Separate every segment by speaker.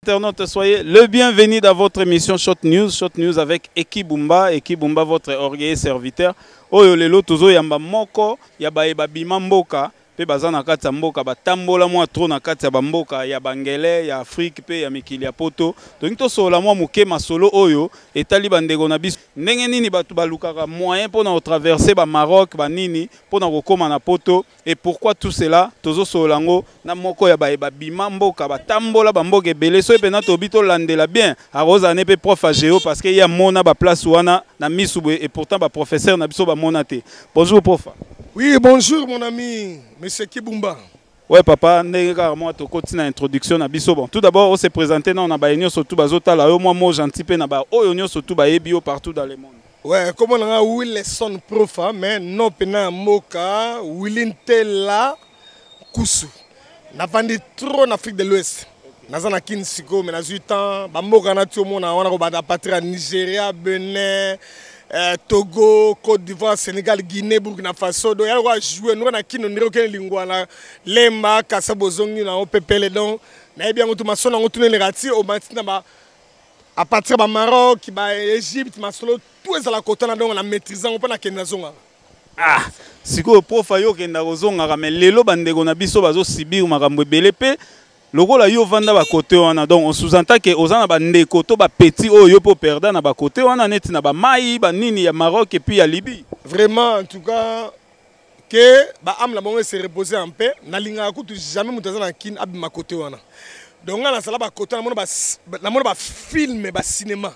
Speaker 1: Internautes, soyez le bienvenu dans votre émission Shot News. Shot News avec Eki Bumba. Eki Bumba, votre orgueilleux serviteur. Oyo lelo tozo yamba moko ya baye babima mboka pe baza na kati ya mboka batambola mwa trop na kati ya bamboka ya bangele ya Afrique pe ya mikili ya poto. Tolingi tosolola mwa moke masolo oyo etali bandeko na biso ndenge nini bato balukaka moyen mpo na kotraverse ba Maroc banini mpo na kokóma na poto. Et pourquoi tout cela? Tozo solola yango na moko ya baye babima mboka, batambola ba mboka ebele. Soki pena tobi tolandela bien, akozala ne pe prof ya géo parce que ye amona ba place wana na misu boye et pourtant ba professeur na biso bamona te. Bonjour prof.
Speaker 2: Oui, bonjour mon ami, monsieur Kibumba.
Speaker 1: Ouais papa, ndenge kaka mwa tokoti na introduction na biso. Bon, tout d'abord on s'est présenté na baye nyonso tout bazotala yo, mwa mot gentil pe na ba oyo nyonso tout bayebi yo partout dans le monde.
Speaker 2: Ouais, comment on a Wilson Profa, mais non pena moka Willintela Kusu. Navandi trop en Afrique de l'Ouest. Naza na Kin siko, mais nazui temps, ba mboka na tio mona wana ko banda patria Nigeria, Benin, Togo, Côte d'Ivoire, Sénégal, Guinée, Burkina Faso. Donc ya ko jouer nous na Kin ndiro ken lingwana Lemba, Kasa bozongi na opepele donc nayebi yango tu masolo yango tuneleka ti omati na ba à partir ba Maroc, ba Égypte, masolo tout ezala kota na donc na maîtriser yango mpo na kende nazongaka.
Speaker 1: Ah, sikoyo prof ayo okenda kozongaka, mais lelo bandeko na biso bazosibir makambo ebele mpe lokola yo ovanda bakote wana, donc on sous-entend ke oza na bandeko to bapeti oyo yo mpo perda na bakote wana neti na bamai banini ya Maroc et puis ya Libye.
Speaker 2: Vraiment, en tout cas ke ba âme na bango se reposer en paix. Nalingaka kutu jamais moto aza na Kin abima kote wana. Donc nga nasala bakote, namona bafilme, bacinéma.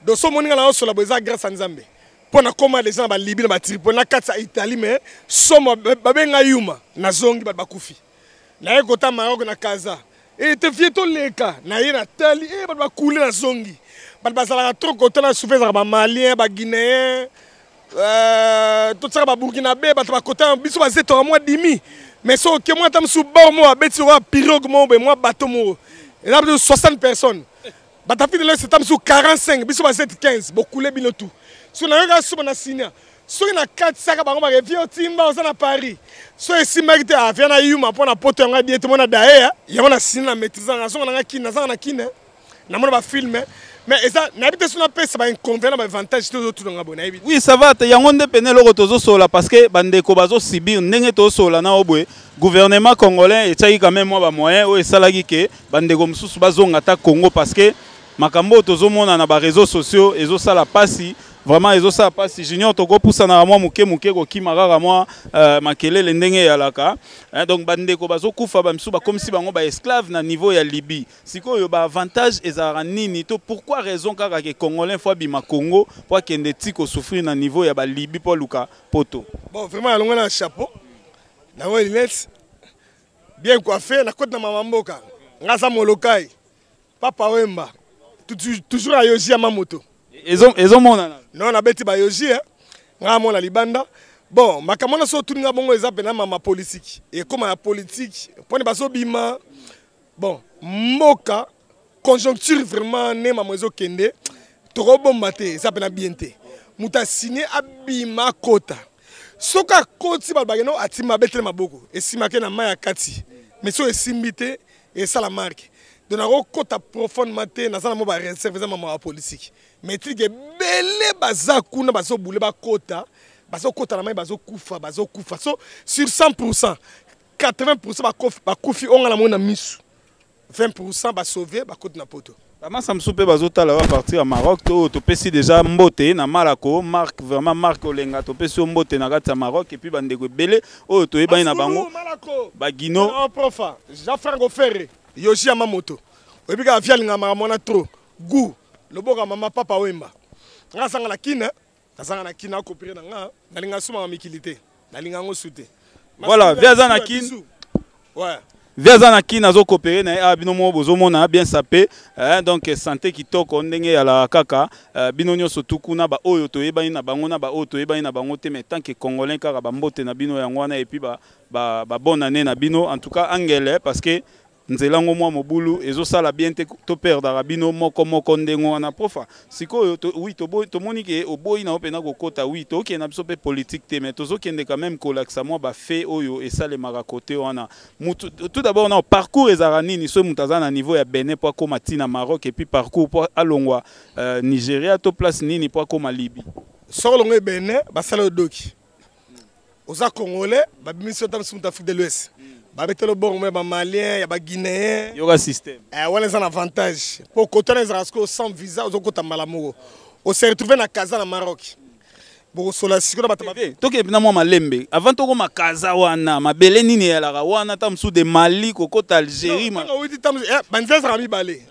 Speaker 2: Donc so omoni nga naosola boye, eza grâce ya Nzambe mpo nakóma déjà na balibi na batripoli na kati ya Italie, mais somo babenga yuma nazongi, bato bakufi. Naye kota Maroc na Kaza ete vie toleka naye natali e bato bakule, nazongi. Bato bazalaka trop kota na souffle, ezalaka bamalien, baguinéen, totiaka baburkinabé, bato bakota biso bazetaka mwa dimi. Mais so oke mwa ata mosusu bor moko abeti lokola pirogue moko boye, mwa bateau moko eza biso 60 personnes, bato Afrique de l'Ouest ata mosusu 45, biso bazeti 15, bokule bino tout. So nayoka soba na sinia, soki nakatisaka bango bakevie otimba oza na Paris, so esimbaki te avia na yuma mpo na poto yango adie te mona daeya yango na sinia na maîtrise. Nazonga nanga Kini, nazanga na Kine, namona bafilme, mais eza nayebi te so napesa bainconvénient na baavantage te. Ozotunanga boye, nayebi.
Speaker 1: Oui, ça va te, yango nde pene eloko tozosola parce que bandeko bazosibir ndenge tozosola na oyo boye. Gouvernement congolais etiaki quand même mwa bamoyen oyo esalaki ke bandeko mosusu bazonga ata Congo, parce que makambo oyo tozomona na baréseaux sociaux ezosala mpasi, vraiment ezosala mpasi. Junior, tokopusanaka mwa moke moke, kokima kaka mwa makelele ndenge eyalaka. Donc bandeko bazokufa, bamisusu bakomisi bango baesclave na niveau ya Libye. Sikoyo baavantage ezalaka nini to pourquoi raison kaka ke congolais faut abima Congo po akende ti kosouffrir na niveau ya balibye mpo aluka poto?
Speaker 2: Bon, vraiment alongo na chapeau nango, lunettes, bien coiffé, nakoti na mama mboka. Nga aza Molokai, Papa Wemba, toujours ayoji ya mamoto.
Speaker 1: Ezomonana.
Speaker 2: Non, nabeti bayoji nga amona libanda. Bon, makambo wana so otuni nga bongo, eza mpena mama politike, ekóma ya politike mponi bazobima. Bon, mboka conjoncture vraiment nde mamo ezokende, tokobomba te, eza mpena bien te. Moto asigne abima akota, soki akoti bato bakende atima abetele maboko, esimake na mai ya kati, mais soki esimbi te esala marke. Donc nakokota profondément te, naza na mo bareserve, eza mama ya politike. Mais trike ebele baza kuna, bazobule bakota, bazokota na mai, bazokufa, bazokufa. So sur 100, 80 bakufi oyo nga namoni na misu, 20 basauve, bakoti na poto.
Speaker 1: Bamasa mosusu mpe bazotala à partir ya Maroc to oyo topesi déjà mbote na Malako Mark, vraiment Mark Olenga, topesi yo mbote na kati ya Maroc. Et puis bandeko ebele oyo toyebani na bango, bagino.
Speaker 2: Profa Jean Franco Ferre Yoshi ya mamoto, oyebi kaka vi alinga makambo wana trop goût loboka mama Papa Wemba. Nga azanga na Kine, nazanga na Kine, akopire na nga, nalinga sumaka mikili te, nalinga yango su te.
Speaker 1: Voilà, vi aza na Kine.
Speaker 2: Ouais.
Speaker 1: Vi aza na Kine, azokopere na ye awa, bino moko bozomona bien sapé, donc santé kitoko ndenge eyalaka kaka. Bino nyonso tu kuna, baoyo toyebani na bango na baoyo toyebani na bango te, mais tant que congolais kaka, bambote na bino yango wana. Et puis ba bonne année na bino en tout cas, angele, parce que Nzela ngo mwa mobulu ezosala bien te, toperdaka bino moko moko ndenge wana. Profa, sikoyo to, oui, tomoni ke oboyi na yo mpena kokota. Oui, tokende na biso mpe politique te, mais tozokende quand même kolakisa mwa bafe oyo esalemaka kote wana. Mutu, tout d'abord, na parcours ezalaka nini soki moto aza na niveau ya Benin mpo akóma ntina Maroc, et puis parcours mpo alongwa Nigeria to place nini mpo akóma Libye?
Speaker 2: Soko longo Benin, basala yo doki, oza Congolais, babimisi yo ta mosusu moto Afrique de l'Ouest, babeteli bongo mo ya Bamalien, ya Baguinéen.
Speaker 1: Yoka système.
Speaker 2: Wana eza na avantage mpo kota wana ezalaka sikoyo sans visa, ozokota mbala moko, ose retrouve na Kaza na Maroc, bokosola sikoyo na bato.
Speaker 1: Tokende na mwa malembe avant tokoma Kaza wana. Mabele nini eyalaka wana? Ta mosusu de Mali kokota Algérie?
Speaker 2: Outi banzela ezalaka mibale.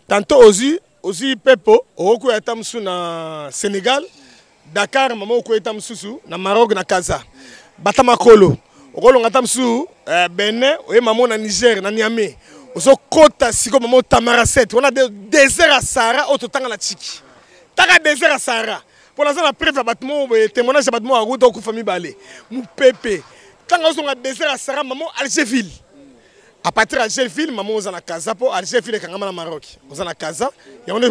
Speaker 2: Tantôt ozwi pepo, okokwea ta mosusu na Sénégal, Dakar, mama okoya ta mosusu na Maroc na Kaza. Bata makolo, okolonga ta mosusu Benin, oye mamo na Niger, na Niamey, ozokota sikoyo mamo Tamanrasset wana, désert ya Sahara oyo totanga na Tchiki. Taka désert ya Sahara, mpo naza na preuve ya bato moko boye, témoignage ya bato moko akuta okufa mibale mopepe. Ntango ozonga désert ya Sahara, mamo Algerville. À partir ya Algerville, mama oza na Kaza, mpo Algerville ekangama na Maroc, oza na Kaza. Yango nde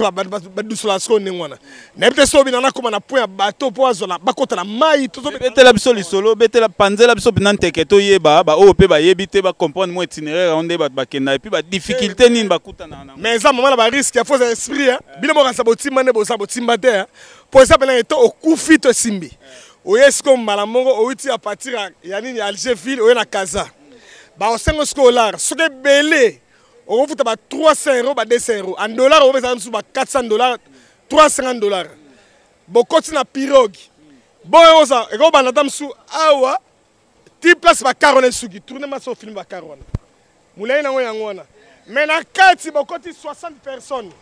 Speaker 2: badusola sikoyo ndenge wana. Nayebi te soki bina nakóma na point ya bato mpo azwa bakota na mai.
Speaker 1: Betela biso lisolo, betela, panzela biso mpena nteke, toyeba baoyo mpe bayebi te, bacomprendre mo itinéraire yango nde bato bakenda, et puis badifficulté nini bakutana
Speaker 2: na. Mais eza mama na barisque ya faux esprit. Bino mokanisa botimba nde boza botimba te, mpo eza mpena eto okufi to esimbi. Oye sikoyo mbala moko, outi à partir ya nini, Algerville, oye na Kaza, bakosenga sikoyo lar. Soki ebele, okofuta ba 300 euro, ba 200 euro en dollar, okopesa mosusu ba 400 dollar, 350 dollar. Bokoti na pirogue boyo, oza ekobanda ta mosusu awa ti place bacar wana esuki. Tourne masa, ofilme bacar wana, molai nango yango wana. Mais na kati bokoti 60 personnes,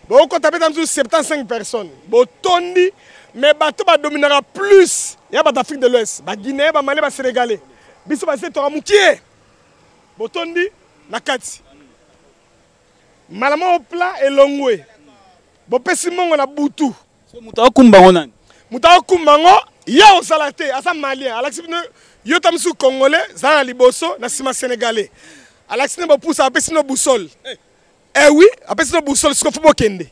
Speaker 2: bokota mpe ta mosusu 75 personnes, botondi. Mais bato badominaka plus ya bato Afrique de l'Ouest, Baguinéen, Bamalien, Basénégalais. Biso bazetwaka mokie. Botondi na kati, mbala moko plat elongwe, bopesi mbongo na butu.
Speaker 1: Moto akumba ngo nani?
Speaker 2: Moto akumba ngo ye ozala te, aza Malien. Alakisi bino, yo ta mosusu Congolais, zala na liboso, na nsima Sénégalais. Alakisi bino, bopusa, apesi bino boussole. Eh oui, apesi bino boussole. Siko fo bokende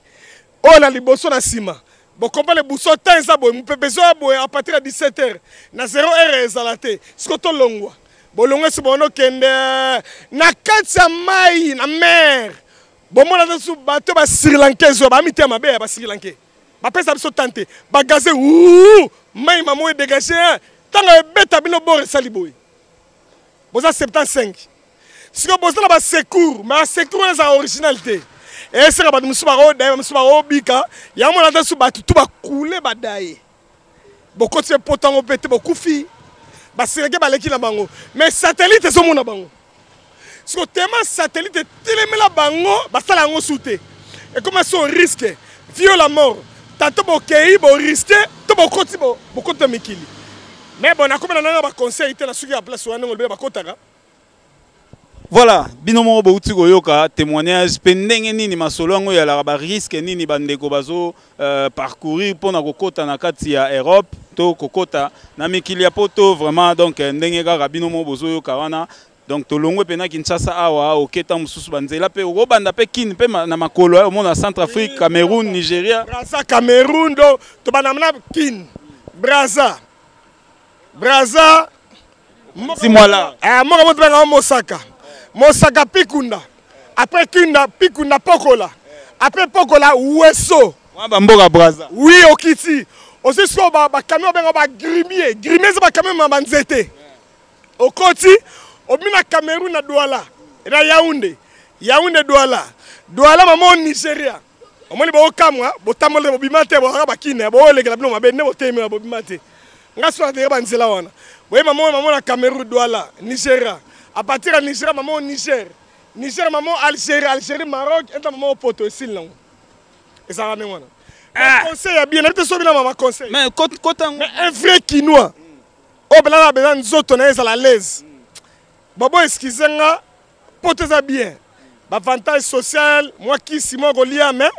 Speaker 2: oyo na liboso, na nsima bokompane boussole. Temps eza boye, mopepe ezoya boye à partir ya 17 heures, na 0 heure ezala te. Siko tolongwa, bolongwa esi, bono okende na kati ya mai, na mer. Bomona te su bato Basri Lankais oyo bamitema mabe ya Basri Lankais, bapesa biso tan te, bagaze mai mamo edégage. Ntango ebeta bino bord, esali boye, boza 75. Sikoyo boza na basecours, mais basecours wana ezala original te. Eseka bato mosusu bakodaye, mosusu bakobika yango. Mona te su bato tu bakule badaye, bokoti mpe potango mpe te, bokufi. Basireke baleki na bango, mais satellite ezomona bango. Siko tema satellite etelemela bango, basala yango su te. Ekoma so risque vie la mort. Tanto bokei, borisque to bokoti, bokoti na mikili. Mais bon, nakoma na nanga baconseil te na suki ya place wana ndenge olobela bakotaka.
Speaker 1: Voilà, bino moko bouti koyoka témoignage mpe ndenge nini masolo yango eyalaka, barisque nini bandeko bazo parcourir mpona kokota na kati ya Europe to kokota na mikili ya Poto. Vraiment, donc ndenge kaka bino moko bozoyoka wana. Donc tolongwe mpe na Kinshasa awa, oketa mosusu banzela mpe okobanda mpe Kine mpe na makolo, omona Centrafrique, Cameroun, Nigeria.
Speaker 2: Braza, Cameroun. Do tobanda na Kine, Braza, Braza.
Speaker 1: Simwala.
Speaker 2: Moko moto bengaka Mosaka, Mosaka Pikunda, après Kunda, Pikunda, Pokola, après Pokola, Weso.
Speaker 1: Wana bamboka Braza.
Speaker 2: Oui, okiti ozwi sikoyo bacamion benga bagrumier. Grumier eza bacamion ma banzete. Okoti, obimi na Cameroun, na Douala, na Yaounde, Yaounde, Douala, Douala, mama Nigeria. Omoni, bokamwa, botambola te, bobima te, bozalaka bakine, boolekela bino mabe nde botelemela, bobima te. Nga so nadere banzela wana boye. Mama, mama na Cameroun, Douala, Nigeria. À partir ya Nigeria, mama Niger, Niger, mama Algérie, Algérie, Maroc, enta mama Poto, esili nango. Ezalaka ndenge wana. Conseil ya bien nayebi te so bina mama conseil.
Speaker 1: Mais kota.
Speaker 2: Mais un vrai Kinois oyo belaka beza nzoto na ye ezala l'aise, babo excuse nga, Poto eza bien, baavantage social, mwa kisi, mwa kolia, mais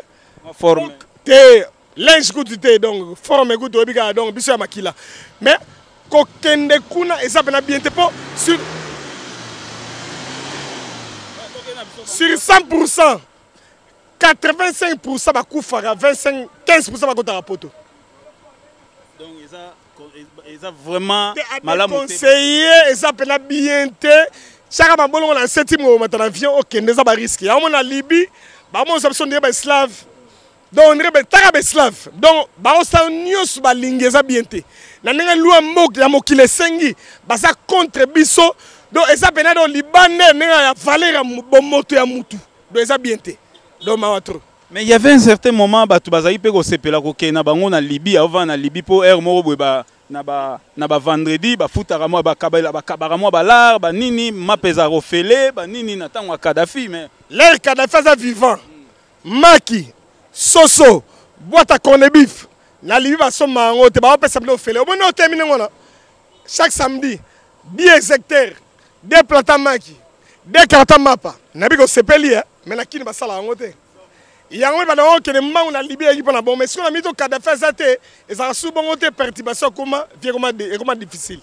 Speaker 1: forme
Speaker 2: te, linge kutu te. Donc forme kutu oyebi kaka, donc biso ya makila. Mais kokende kuna eza mpena bien te mpo sur Sur 100%, 85% bakufaka, 25, 15% bakotaka poto.
Speaker 1: Donc eza eza vraiment malamu te.
Speaker 2: Conseiller eza pena bien te. Chaka mabolongo na seti momata na avion okende eza ba risque. Yango na Libye bamonisa biso ndenge ba esclave. Donc on dirait betaka ba esclave. Donc baosala nyonso balingi eza bien te. Na ndenge loi mok ya mokili esengi baza contre biso. Donc eza pena donc libanda ndenge ya valeur ya bomoto ya mutu. Donc eza bien te. Donc mawa trop.
Speaker 1: Mais il y avait un certain moment bato bazalaki mpe kosepela kokende na bango na Libye, aovanda na Libye mpo heure moko boye ba na ba na ba vendredi bafutaka mwa bakabela bakabaka mwa balar banini mapa ezalaka ofele banini na ntango ya Kadhafi. Mais
Speaker 2: l'heure Kadhafi aza vivant, maki soso boîte à corned beef na Libye basomba yango te, baopesa bino ofele. Omoni otemi ndenge wana chaque samedi 10 hectares, 2 plata maki, 2 carton mapa nayebi kosepeli mais na kini basala yango te. Yango bana okende mbangu na Libye eyaki mpona bongo, mais soki na mito Kadhafi aza te, ezalaka su bongo te, perturbation ekoma vie ekoma difficile.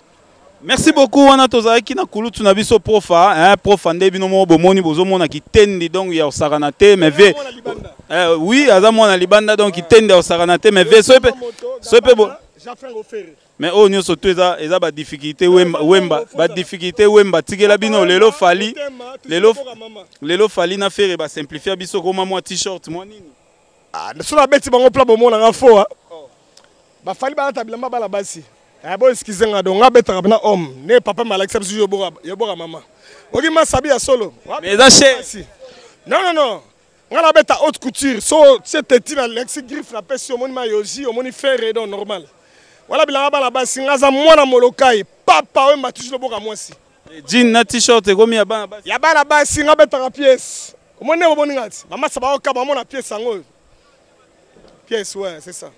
Speaker 1: Merci beaucoup. Wana tozalaki na kulutu na biso profa, hein, profa nde bino moko bomoni bozomona kitendi donc ya osakana te, mais vie oui aza mwana libanda donc kitendi ya osakana te, mais vie sope sope bo mais oyo nyonso to eza eza ba difficulté Wemba, Wemba ba difficulté Wemba tikela bino lelo Fally, lelo lelo Fally na Ferre ba simplifier biso koma mwa t-shirt mwa nini.
Speaker 2: Ah, so na beti bango pla bomona nga fo ba Fally balata bilamba bala basi. Eh, bo excuse nga donc nga betaka na homme ne papa malakisa biso yoboka yoboka mama. Oki masabi ya solo.
Speaker 1: Mais eza cher.
Speaker 2: Non non non. Nga na beta haute couture so c'est teti na lexi griffe na pesi omoni mayoji omoni Ferre donc normal. Wala bilanga bala basi nga za mwana Molokai papa oyo matushi loboka mwasi.
Speaker 1: Jean na t-shirt ekomi ya bana basi.
Speaker 2: Ya bana basi nga betaka pièce. Omoni ndenge bomoni nga ti. Mama sa baoka bamona pièce yango. Pièce ouais, c'est ça.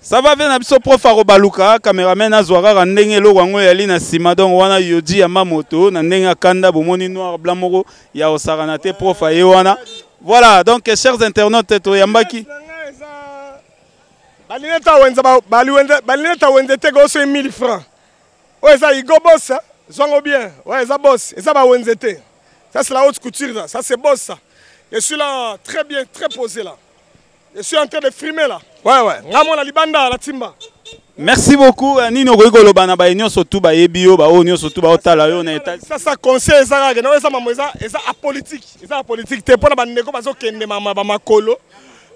Speaker 1: Ça va bien na biso prof akobaluka cameraman azwa kaka ndenge eloko yango eyali na nsima donc wana yoji ya mamoto na ndenge akanda bomoni noir blanc moko ya osakana te prof aye wana. Voilà donc chers internautes toyambaki
Speaker 2: balineta wenze balineta wenze te ko so 1000 francs. Oyo eza Hugo Boss, zwango bien. Ouais, eza boss, eza ba wenze te. Ça c'est la haute couture là, ça c'est boss ça. Je suis là très bien, très posé là. Je suis en train de frimer là. Ouais ouais, nga mona libanda la timba.
Speaker 1: Merci beaucoup nini okoki koloba na baye nyonso tu bayebi yo, baoyo nyonso tu baotala yo na état.
Speaker 2: Ça ça conseil eza kaka na eza mambo eza eza apolitique, eza apolitique te pona bandeko bazokende mama ba makolo.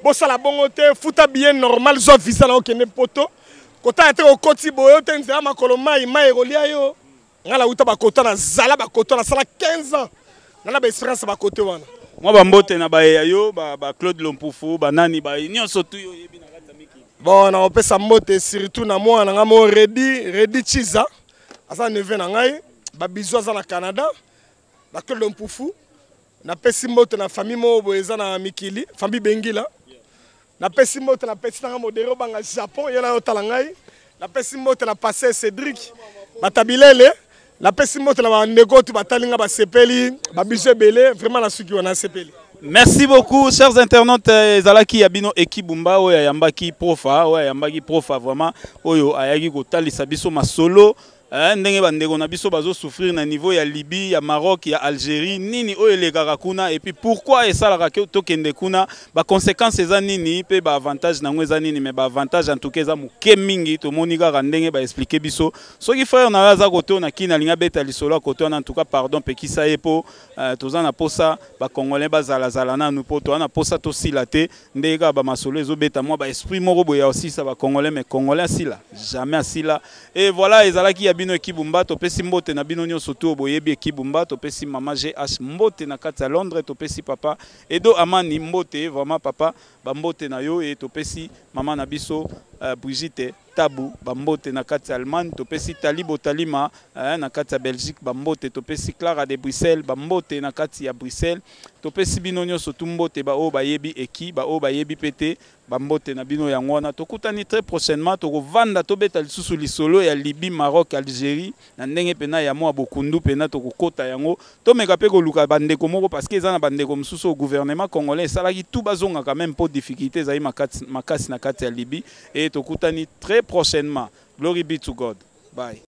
Speaker 2: Bosala bongo te, futa bien normal zo visa na okende poto. Kotala te okoti boyo te nzela makolo mai mai ekolia yo. Nga na uta bakota na zala bakota na sala 15 ans. Na ba expérience bakote wana.
Speaker 1: Mwa ba mbote na baye ya yo ba, ba Claude Lompufu ba nani ba nyonso tu yo yebi na kati ya mikili.
Speaker 2: Bon na opesa mbote surtout na mwana nga mo Redi, Redi Chiza. Aza neveu na ngai, ba bisous aza na Canada. Ba Claude Lompufu. Na pesi mbote na famille mo boye eza na mikili, famille Bengila. Na pesi mbote na pesi nanga modero banga Japon yela yo tala ngai. Na pesi mbote na passé Cédric Batabilele. Na pesi mbote na bandeko tu batalinga basepeli, ba bisous ebele, vraiment na suki wana sepeli.
Speaker 1: Merci beaucoup chers internautes ezalaki ya bino Ekibumba oyo ayambaki profa, oyo ayambaki profa vraiment oyo ayaki kotalisa biso masolo ndenge bandeko na biso bazo souffrir na niveau ya Libye, ya Maroc, ya Algérie, nini oyo elekaka kuna et puis pourquoi esalaka ke tokende kuna, ba conséquences eza nini pe ba avantages nango eza nini, mais ba avantages en tout cas eza moke mingi tomoni kaka ndenge ba expliquer biso. Soki frère na yo aza koto na kina alinga beta lisolo ya koto wana, en tout cas pardon pekisa ye po toza na posa ba congolais bazala zala nanu po toza na posa tosila te ndenge kaka ba masolo ezobeta mwa ba esprit moko boye ya osisa ba congolais, mais congolais asila jamais asila. Et voilà ezalaki ya bino Ekibumba, topesi mbote na bino nyonso tu boyebi Ekibumba, topesi mama GH mbote na kati ya Londres, topesi papa Edo Amani mbote, vraiment papa ba mbote na yo, et topesi mama na biso Brigitte Tabu ba mbote na kati ya Allemagne, topesi Talibo Talima na kati ya Belgique ba mbote, topesi Clara de Bruxelles ba mbote na kati ya Bruxelles, topesi bino nyonso tu mbote ba oyo bayebi eki, ba oyo bayebi pe te ba mbote na bino yango wana. Tokutani très prochainement, tokovanda tobeta lisusu lisolo ya Libye, Maroc, Algérie na ndenge pena ya mwa bokundu pena tokokota yango, tomeka pe koluka bandeko moko parce que eza na bandeko mosusu au gouvernement congolais esalaki tout bazonga quand même po difficulté ezali makasi na kati ya Libye. Et tokutani très prochainement. Glory be to God. Bye.